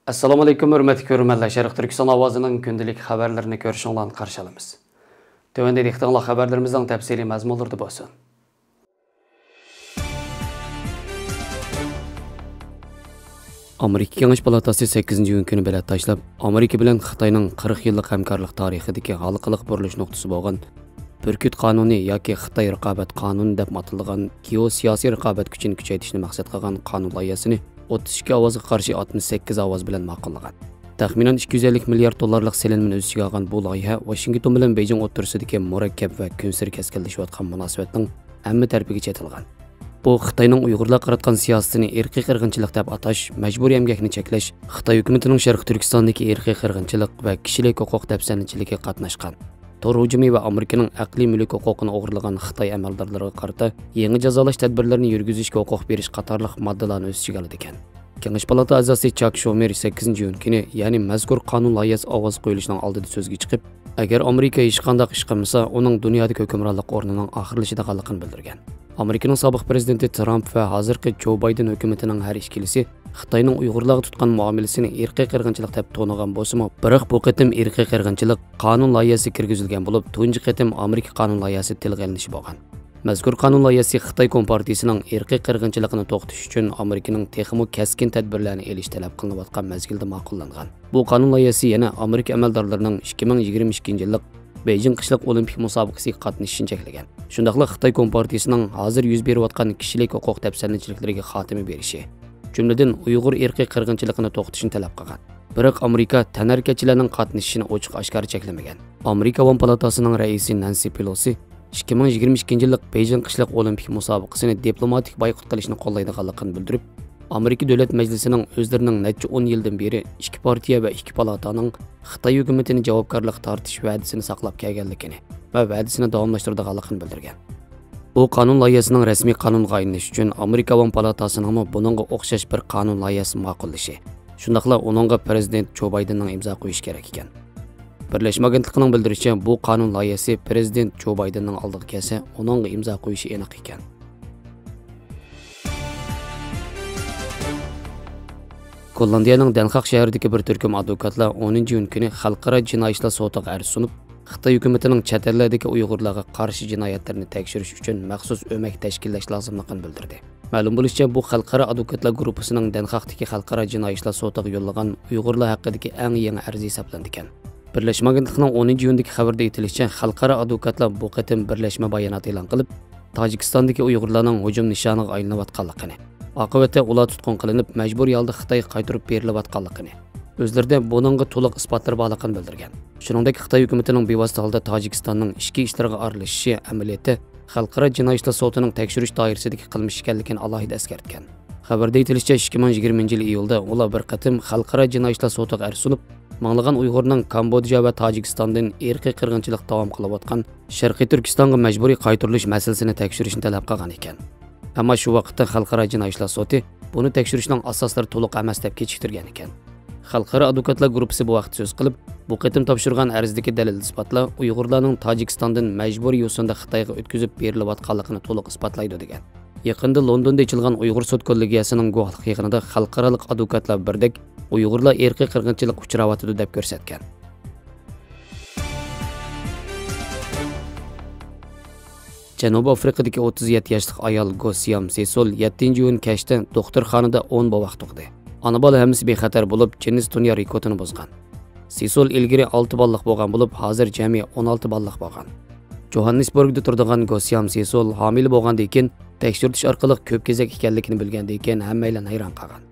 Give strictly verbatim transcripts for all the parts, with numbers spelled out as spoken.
ئەسسالامۇ ئەلەيكۇم، ھۆرمەتلىك كۆرۈرمەنلەر. شەرقىي تۈركىستان ئاۋازىنىڭ كۈندىلىك خەۋەرلىرىنى كۆرۈشۈڭلارنى قارشى ئالىمىز. تۆۋەندە دىققىتىڭلار خەۋەرلىرىمىزنىڭ تەپسىلىي مەزمۇنلىرىدا بولسۇن. ئامېرىكا كېڭەش پالاتاسى سەككىزىنچى ئىيۇن كۈنى بېلەت تاشلاپ، ئامېرىكا بىلەن خىتاينىڭ قىرىق يىللىق ھەمكارلىق تارىخىدىكى ھالقىلىق بۇرۇلۇش نۇقتىسى بولغان بۈركۈت قانۇنى ياكى خىتاي رىقابەت قانۇنى دەپ ئاتىلىدىغان گېئوسىياسىي رىقابەت كۈچىنى كۈچەيتىشنى مەقسەت قىلغان قانۇن لايىھەسىنى ئوتتۇز ئىككى ئاۋازغا قارشى ئاتمىش سەككىز ئاۋاز بىلەن ماقۇللىغان. تەخمىنەن ئىككى يۈز ئەللىك مىليارد دوللارلىق سېلىنمىنى ئۆز ئىچىگە ئالغان بۇ لايىھە ۋاشىنگتون بىلەن بېيجىڭ ئوتتۇرىسىدىكى مۇرەككەپ ۋە كۈنسېرى كەسكىنلىشىۋاتقان مۇناسىۋەتنىڭ ھەممە تەرىپىگە چېتىلغان. بۇ خىتاينىڭ ئۇيغۇرلارغا قاراتقان سىياسىتىنى ئىرقىي قىرغىنچىلىق دەپ ئاتاش، مەجبۇرىي ئەمگەكنى چەكلەش، خىتاي ھۆكۈمىتىنىڭ شەرقىي تۈركىستاندىكى ئىرقىي قىرغىنچىلىق ۋە كىشىلىك ھوقۇق دەپسەندىچىلىكىگە قاتناشقان، تور ھۇجۇمى ۋە ئامېرىكىنىڭ ئەقلىي مۈلۈك ھوقۇقىنى ئوغرىلىغان خىتاي ئەمەلدارلىرىغا قارىتا يېڭى جازالاش تەدبىرلىرىنى يۈرگۈزۈشكە ھوقۇق بېرىش قاتارلىق ماددىلارنى ئۆز ئىچىگە ئالىدىكەن. كېڭەش پالاتا ئەزاسى چاك شومېر سەككىزىنچى ئىيۇن كۈنى، يەنى مەزكۇر قانۇن لايىھەسى ئاۋاز قويۇلۇشىنىڭ ئالدىدا سۆزگە چىقىپ، ئەگەر ئامېرىكا ھېچقانداق ئىش قىلمىسا، ئۇنىڭ دۇنيادىكى ھۆكۈمرانلىق ئورنىنىڭ ئاخىرلىشىدىغانلىقىنى بىلدۈرگەن. ئامېرىكىنىڭ سابىق پىرېزىدېنتى ترامپ ۋە ھازىرقى جو بايدېن ھۆكۈمىتىنىڭ ھەر ئىككىلىسى خىتاينىڭ ئۇيغۇرلارغا تۇتقان مۇئامىلىسىنى ئىرقىي قىرغىنچىلىق دەپ تونۇغان بولسىمۇ، بىراق بۇ قېتىم ئىرقىي قىرغىنچىلىق قانۇن لايىھەسى كىرگۈزۈلگەن بولۇپ، تۇنجى قېتىم ئامېرىكا قانۇن لايىھەسى تىلغا ئېلىنىشى بولغان. مەزكۇر قانۇن لايىھەسى خىتاي كومپارتىيىسىنىڭ ئىرقىي قىرغىنچىلىقىنى توختىتىش ئۈچۈن ئامېرىكىنىڭ تېخىمۇ كەسكىن تەدبىرلەرنى ئېلىش تەلەپ قىلىنىۋاتقان مەزگىلدە ماقۇللانغان. بۇ قانۇن لايىھەسى يەنە ئامېرىكا ئەمەلدارلىرىنىڭ ئىككى مىڭ يىگىرمە ئىككىنچى يىللىق بېيجىڭ قىشلىق ئولىمپىك مۇسابىقىسىگە قاتنىشىشىنى چەكلىگەن. شۇنداقلا خىتاي كومپارتىيىسىنىڭ ھازىر يۈز بېرىۋاتقان كىشىلىك ھوقۇق دەپسەندىچىلىكلىرىگە خاتىمە بېرىشى، جۈملىدىن ئۇيغۇر ئىرقىي قىرغىنچىلىقىنى توختىتىشنى تەلەپ قىلغان. بىراق ئامېرىكا تەنھەرىكەتچىلەرنىڭ قاتنىشىشىنى ئوچۇق ئاشكارا چەكلىمىگەن. ئامېرىكا ئاۋام پالاتاسىنىڭ رەئىسى نەنسى پېلوسى ئىككى مىڭ يىگىرمە ئىككىنچى يىللىق بېيجىڭ قىشلىق ئولىمپىك مۇسابىقىسىنى دىپلوماتىك بايقۇت قىلىشنى قوللايدىغانلىقىنى بىلدۈرۈپ، ئامېرىكا دۆلەت مەجلىسىنىڭ ئۆزلىرىنىڭ نەچچە ئون يىلدىن بېرى ئىككى پارتىيە ۋە ئىككى پالاتانىڭ خىتاي ھۆكۈمىتىنى جاۋابكارلىققا تارتىش ۋەدىسىنى ساقلاپ كەلگەنلىكىنى ۋە ۋەدىسىنى داۋاملاشتۇرىدىغانلىقىنى بىلدۈرگەن. بۇ قانۇن لايىھەسىنىڭ رەسمىي قانۇنغا ئايلىنىشى ئۈچۈن ئامېرىكا ئاۋام پالاتاسىنىڭمۇ بۇنىڭغا ئوخشاش بىر قانۇن لايىھەسىنى ماقۇللىشى، شۇنداقلا ئۇنىڭغا پىرېزىدېنت جو بايدېننىڭ ئىمزا قويۇشى كېرەك ئىكەن. بىرلەشمە ئاگېنتلىقىنىڭ بىلدۈرۈشىچە، بۇ قانۇن لايىھەسى پىرېزىدېنت جو بايدېننىڭ ئالدىغا كەلسە، ئۇنىڭغا ئىمزا قويۇشى ئېنىق ئىكەن. گوللاندىيەنىڭ دەنخاق شەھىرىدىكى بىر تۈركۈم ئادۋوكاتلار ئونىنچى ئىيۇن كۈنى خەلقئارا جىنايى ئىشلار سوتىغا ئەرز سۇنۇپ، خىتاي ھۆكۈمىتىنىڭ چەت ئەللەردىكى ئۇيغۇرلارغا قارشى جىنايەتلىرىنى تەكشۈرۈش ئۈچۈن مەخسۇس ئۆمەك تەشكىللەش لازىملىقىنى بىلدۈردى. مەلۇم بولۇشىچە، بۇ خەلقئارا ئادۋوكاتلار گۇرۇپپىسىنىڭ دەنخاقتىكى خەلقئارا جىنايى ئىشلار سوتىغا يوللىغان ئۇيغۇرلار ھەققىدىكى ئەڭ يېڭى ئەرزى ھېسابلىنىدىكەن. بىرلەشمە ئاگېنتلىقىنىڭ ئونىنچى ئىيۇندىكى خەۋىرىدە ئېيتىلىشىچە، خەلقئارا ئادۋوكاتلار بۇ قېتىم بىرلەشمە بايانات ئېلان قىلىپ، تاجىكىستاندىكى ئۇيغۇرلارنىڭ ھۇجۇم نىشانىغا ئايلىنىۋاتقانلىقىنى، ئاقىۋەتتە ئۇلار تۇتقۇن قىلىنىپ، مەجبۇرىي ھالدا خىتايغا قايتۇرۇپ بېرىلىۋاتقانلىقىنى، ئۆزلىرىدە بۇنىڭغا تولۇق ئىسپاتلىرى بارلىقىنى بىلدۈرگەن. شۇنىڭدەك، خىتاي ھۆكۈمىتىنىڭ بىۋاسىتە ھالدا تاجىكىستاننىڭ ئىچكى ئىشلىرىغا ئارىلىشىشى ئەمەلىيەتتە خەلقئارا جىنايى ئىشلار سوتىنىڭ تەكشۈرۈش دائىرىسىدىكى قىلمىش ئىكەنلىكىنى ئالاھىدە ئەسكەرتكەن. خەۋەردە ئېيتىلىشىچە، ئىككى مىڭ يىگىرمىنچى يىلى ئىيۇلدا ئۇلار بىر قېتىم خەلقئارا جىنايى ئىشلار سوتىغا ئەرز سۇنۇپ، مىڭلىغان ئۇيغۇرنىڭ كامبودژا ۋە تاجىكىستاندىن ئىرقىي قىرغىنچىلىق داۋام قىلىۋاتقان شەرقىي تۈركىستانغا مەجبۇرىي قايتۇرۇلۇش مەسىلىسىنى تەكشۈرۈشنى تەلەپ قىلغان ئىكەن. ئەمما شۇ ۋاقىتتا خەلقئارا جىنايى ئىشلار سوتى بۇنى تەكشۈرۈشنىڭ ئاساسلىرى تولۇق ئەمەس دەپ كېچىكتۈرگەن ئىكەن. خەلقئارا ئادۋوكاتلار گۇرۇپپىسى بۇ ھەقتە سۆز قىلىپ، بۇ قېتىم تاپشۇرغان ئەرزدىكى دەلىل-ئىسپاتلار ئۇيغۇرلارنىڭ تاجىكىستاندىن مەجبۇرىي يوسۇندا خىتايغا ئۆتكۈزۈپ بېرىلىۋاتقانلىقىنى تولۇق ئىسپاتلايدۇ، دېگەن. يېقىندا لوندوندا ئېچىلغان ئۇيغۇر سوت كوللېگىيەسىنىڭ گۇۋاھلىق يىغىنىدا خەلقئارالىق ئادۋوكاتلار بىردەك ئۇيغۇرلار ئىرقىي قىرغىنچىلىققا ئۇچراۋاتىدۇ دەپ كۆرسەتكەن. جەنۇبىي ئافرىقىدىكى ئوتتۇز يەتتە ياشلىق ئايال گوسيام سېسول يەتتىنچى ئىيۇن كەچتە دوختۇرخانىدا ئون بوۋاق تۇغدى. ئانا بالا ھەممىسى بىخەتەر بولۇپ، جىننېس دۇنيا رېكورتىنى بۇزغان. سېسول ئىلگىرى ئالتە بالىلىق بولغان بولۇپ، ھازىر جەمئىي ئون ئالتە بالىلىق بولغان. جوھاننېسبورگدا تۇرىدىغان گوسيام سېسول ھامىلە بولغاندىن كېيىن، تەكشۈرتۈش ئارقىلىق كۆپ كېزەك ئىكەنلىكىنى بىلگەندىن كېيىن، ھەممەيلەن ھەيران قالغان.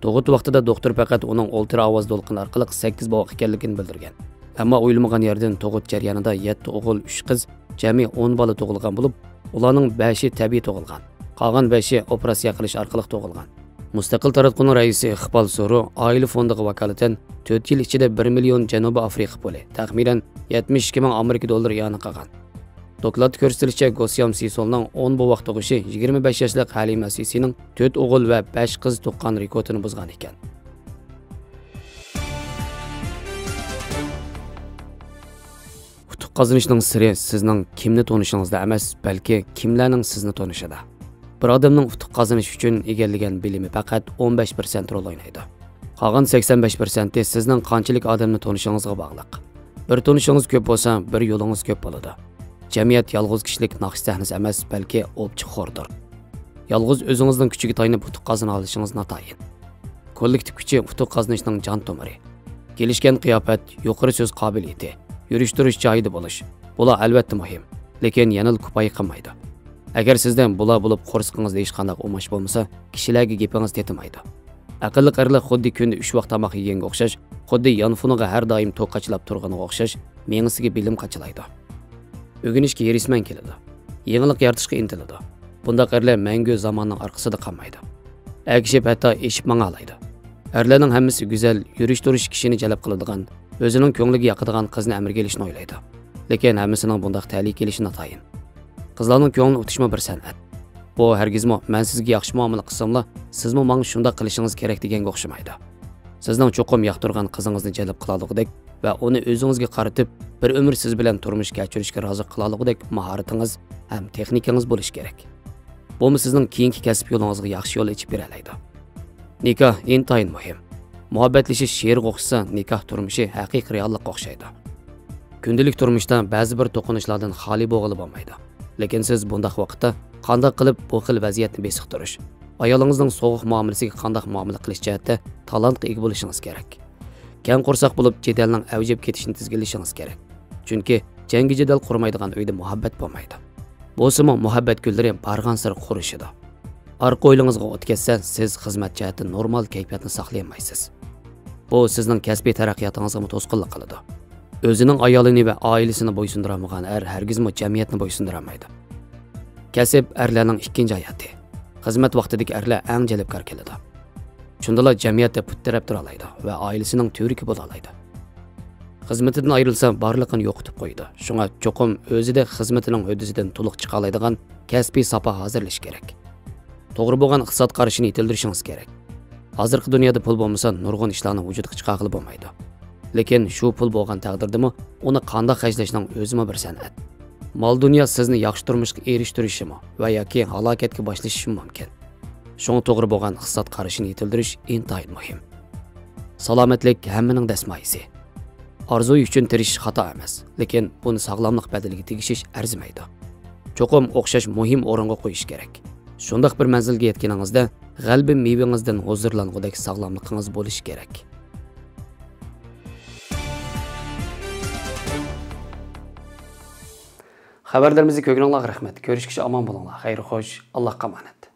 تۇغۇت ۋاقتىدا دوختۇر پەقەت ئۇنىڭ ئولتۇرا ئاۋاز دولقۇنى ئارقىلىق سەككىز بوۋاق ئىكەنلىكىنى بىلدۈرگەن. ئەمما ئويلىمىغان يەردىن تۇغۇت جەريانىدا يەتتە ئوغۇل، ئۈچ قىز، جەمئىي ئون بالا تۇغۇلغان بولۇپ، ئۇلارنىڭ بەشى تەبىئىي تۇغۇلغان، قالغان بەشى ئوپېراتسىيە قىلىش ئارقىلىق تۇغۇلغان. مۇستەقىل تاراتقۇنىڭ رەئىسى ئىقبال سورۇ ئائىلە فوندىغا ۋاكالىتەن تۆت يىل ئىچىدە بىر مىليون جەنۇبىي ئافرىقا پۇلى، تەخمىنەن يەتمىش ئىككى مىڭ ئامېرىكا دوللىرى ئىئانە قىلغان. دوكلاتتا كۆرسىتىلىشىچە، گوسيام سىسولنىڭ ئون بوۋاق تۇغۇشى يىگىرمە بەش ياشلىق ھەلىمە سىسىنىڭ تۆت ئوغۇل ۋە بەش قىز تۇغقان رېكورتىنى بۇزغان ئىكەن. ئۇتۇق قازىنىشنىڭ سىرى سىزنىڭ كىمنى تونۇشىڭىزدا ئەمەس، بەلكى كىملەرنىڭ سىزنى تونۇشىدا. بىر ئادەمنىڭ ئۇتۇق قازىنىش ئۈچۈن ئىگىلىگەن بىلىمى پەقەت ئون بەش پىرسەنت رول ئوينايدۇ. قالغان سەكسەن بەش پىرسەنتى سىزنىڭ قانچىلىك ئادەمنى تونۇشىڭىزغا باغلىق. بىر تونۇشىڭىز كۆپ بولسا، بىر يولىڭىز كۆپ بولىدۇ. جەمئىيەت يالغۇز كىشىلىك ناخشا سەھنىسى ئەمەس، بەلكى ئوپچە خوردۇر. يالغۇز ئۆزىڭىزنىڭ كۈچىگە تايىنىپ ئۇتۇق قازىنالىشىڭىز ناتايىن. كوللېكتىپ كۈچى ئۇتۇق قازىنىشنىڭ جان تومۇرى. كېلىشكەن قىياپەت، يۇقىرى سۆز قابىلىيىتى، يۈرۈش-تۇرۇش جايىدا بولۇش، بۇلار ئەلۋەتتە مۇھىم، لېكىن يەنىلا كۇپايە قىلمايدۇ. ئەگەر سىزدە بۇلار بولۇپ قورسىقىڭىزدا ھېچقانداق ئۇماش بولمىسا، كىشىلەرگە گېپىڭىز تېتىمايدۇ. ئەقىللىق ئەرلەر خۇددى كۈندە ئۈچ ۋاق تاماق يېگەنگە ئوخشاش، خۇددى يانفونىغا ھەر دائىم توك قاچىلاپ تۇرغىنىغا ئوخشاش، مېڭىسىگە بىلىم قاچىلايدۇ. ئۆگىنىشكە ھېرىسمەن كېلىدۇ. يېڭىلىق يارىتىشقا ئىنتىلىدۇ. بۇنداق ئەرلەر مەڭگۈ زاماننىڭ ئارقىسىدا قالمايدۇ. ئەگىشىپ ھەتتا ئېشىپ ماڭالايدۇ. ئەرلەرنىڭ ھەممىسى گۈزەل، يۈرۈش-تۇرۇش كىشىنى جەلپ قىلىدىغان، ئۆزىنىڭ كۆڭلىگە ياقىدىغان قىزنى ئەمرىگە ئېلىشنى ئويلايدۇ. لېكىن ھەممىسىنىڭ بۇنداق تەلىيى كېلىشى ناتايىن. قىزلارنىڭ كۆڭلىنى ئۇتۇشمۇ بىر سەنئەت. بۇ ھەرگىزمۇ «مەن سىزگە ياخشى مۇئامىلە قىلساملا، سىزمۇ ماڭا شۇنداق قىلىشىڭىز كېرەك» دېگەنگە ئوخشىمايدۇ. سىزنىڭ چوقۇم ياقتۇرغان قىزىڭىزنى جەلپ قىلالىغۇدەك ۋە ئۇنى ئۆزىڭىزگە قارىتىپ، بىر ئۆمۈر سىز بىلەن تۇرمۇش كەچۈرۈشكە رازى قىلالىغۇدەك ماھارىتىڭىز ھەم تېخنىكىڭىز بولۇشى كېرەك. بۇمۇ سىزنىڭ كېيىنكى كەسىپ يولىڭىزغا ياخشى يول ئېچىپ بېرەلەيدۇ. نىكاھ ئىنتايىن مۇھىم. مۇھەببەتلىشىش شېئىرغا ئوخشىسا، نىكاھ تۇرمۇشى ھەقىقىي رېئاللىققا ئوخشايدۇ. كۈندىلىك تۇرمۇشتا بەزى بىر توقۇنۇشلاردىن خالىي بولغىلى بولمايدۇ. لېكىن سىز بۇنداق ۋاقىتتا قانداق قىلىپ بۇ خىل ۋەزىيەتنى بېسىقتۇرۇش، ئايالىڭىزنىڭ سوغۇق مۇئامىلىسىگە قانداق مۇئامىلە قىلىش جەھەتتە تالانتقا ئىگە بولۇشىڭىز كېرەك. كەڭ قورساق بولۇپ، جېدەلنىڭ ئەۋج ئېلىپ كېتىشىنى تىزگىنلىشىڭىز كېرەك. چۈنكى جەڭگى جېدەل قۇرمايدىغان ئۆيدە مۇھەببەت بولمايدۇ. بولسىمۇ، مۇھەببەت گۈللىرى بارغانسېرى قۇرۇشىدۇ. ئارقا ھويلىڭىزغا ئوت كەتسە، سىز خىزمەت جەھەتتە نورمال كەيپىياتنى ساقلىيالمايسىز. بۇ سىزنىڭ كەسپىي تەرەققىياتىڭىزغىمۇ توسقۇنلۇق قىلىدۇ. ئۆزىنىڭ ئايالىنى ۋە ئائىلىسىنى بويسۇندۇرالمىغان ئەر ھەرگىزمۇ جەمئىيەتنى بويسۇندۇرالمايدۇ. كەسىپ ئەرلەرنىڭ ئىككىنچى ھاياتى. خىزمەت ۋاقتىدىكى ئەرلەر ئەڭ جەلپكار كېلىدۇ. شۇندىلا جەمئىيەتتە پۇت تىرەپ تۇرالايدۇ ۋە ئائىلىسىنىڭ تۈۋرۈكى بولالايدۇ. خىزمىتىدىن ئايرىلسا، بارلىقىنى يوقىتىپ قويىدۇ. شۇڭا چوقۇم ئۆزىدە خىزمىتىنىڭ ھۆددىسىدىن تولۇق چىقالايدىغان كەسپىي ساپا ھازىرلىشى كېرەك. توغرا بولغان ئىقتىساد قارىشىنى يېتىلدۈرۈشىڭىز كېرەك. ھازىرقى دۇنيادا پۇل بولمىسا، نۇرغۇن ئىشلارنى ۋۇجۇدقا چىقارغىلى بولمايدۇ. لېكىن شۇ پۇل بولغان تەقدىردىمۇ، ئۇنى قانداق خەجلەشنىڭ ئۆزىمۇ بىر سەنئەت. مال-دۇنيا سىزنى ياخشى تۇرمۇشقا ئېرىشتۈرۈشىمۇ ۋە ياكى ھالاكەتكە باشلىشىشىمۇ مۇمكىن. شۇڭا توغرا بولغان ئىقتىساد قارىشىنى يېتىلدۈرۈش ئىنتايىن مۇھىم. سالامەتلىك ھەممىنىڭ دەسمايىسى. ئارزۇ ئۈچۈن تىرىشىش خاتا ئەمەس، لېكىن بۇنى ساغلاملىق بەدىلىگە تېگىشىش ئەرزىمەيدۇ. چوقۇم ئوخشاش مۇھىم ئورۇنغا قويۇش كېرەك. شۇنداق بىر مەنزىلگە يەتكىنىڭىزدە، غەلىبە مېۋىڭىزدىن ھۇزۇرلانغۇدەك ساغلاملىقىڭىز بولۇشى كېرەك. خەۋەرلىرىمىزنى كۆرگىنىڭلارغا رەھمەت. كۆرۈشكىچە ئامان بولۇڭلار. خەير خوش. ئاللاھقا ئامانەت.